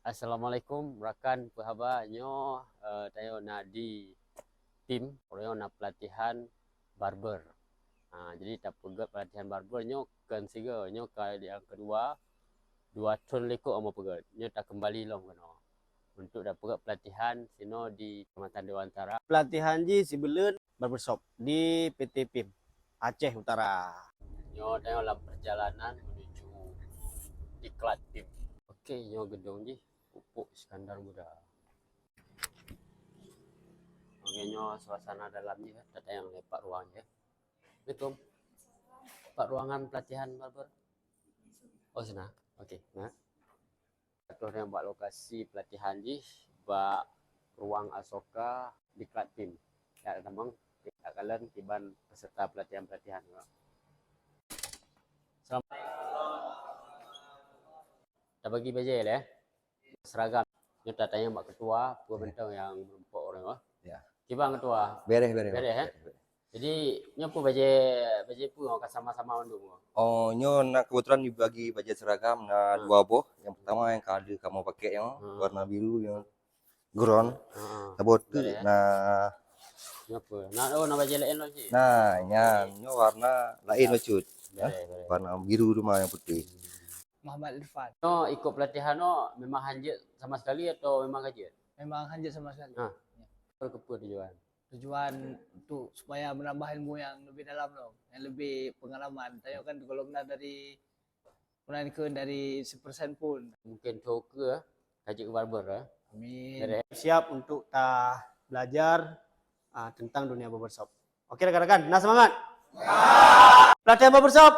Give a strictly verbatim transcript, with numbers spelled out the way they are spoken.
Assalamualaikum rakan, peue haba? Nyoe, eh, tanyoe na di P I M, uroe nyoe na pelatihan barber. Ha, jadi tapeugét pelatihan barber nyoe kon sigoe, nyoe kali nyang keudua, dua thon likot umu peugét. Nyoe takeumbali lom keunoe untuk tapeugét pelatihan sinoe di Kecamatan Dewantara. Pelatihan jih sibuleuen barbershop di P T P I M Aceh Utara. Nyoe tanyoe lam perjalanan menuju diklat P I M. Oke, nyoe gedong jih, Pupuk Iskandar Muda. Oke, nyoe suasana dalam jih, tatanyong lé Pak Ruang jih. Assalamualaikum. Pak, ruangan pelatihan barber? Oh, sana. Oke, nah. Atoh nyang bak lokasi pelatihan jih bak ruang Asoka diklat P I M. Ya, tamong. Takalon kiban peserta pelatihan-pelatihan. Selamat. Tabagi bajée lé. Seragam. Nyoe tatanyong bak ketua, peue mantong nyang meureumpok ureuëng, oh. Ya. Kiban ketua? Bereh, bereh. Bereh, eh? Jadi, nyoe peue bajée, bajée peue ka sama-sama mandum, oh? Oh, nyoe na keubeutulan dibagi bajée seragam na dua boh. Nyang pertama nyang ka lheueh kamoe pakai nyoe, warna biru nyang gron. Heeh. Saboh teuk na. Nyoe peue? Na, oh, na bajée laén lom cit? Nah, nyan nyoe warna laén bacut. Bereh, bereh. Warna biru teuma nyang putih. Muhammad Irfan. Nyoe ikot pelatihan nyoe memang hanjeuet sama sekali atau memang ka jeuet? Memang hanjeuet sama sekali. Ha. Ya. Keupeue tujuan? Tujuan untuk supaya menambah ilmu yang lebih dalam lom, yang lebih pengalaman. Tanyoe kan golom na dari, pernah ikut dari sepersen pun. Mungkin tho keue ka jeuet barber, eh? Amin. Siap untuk ta belajar, ah, tentang dunia barbershop. Oke, rakan-rakan, na semangat? Pelatihan barbershop?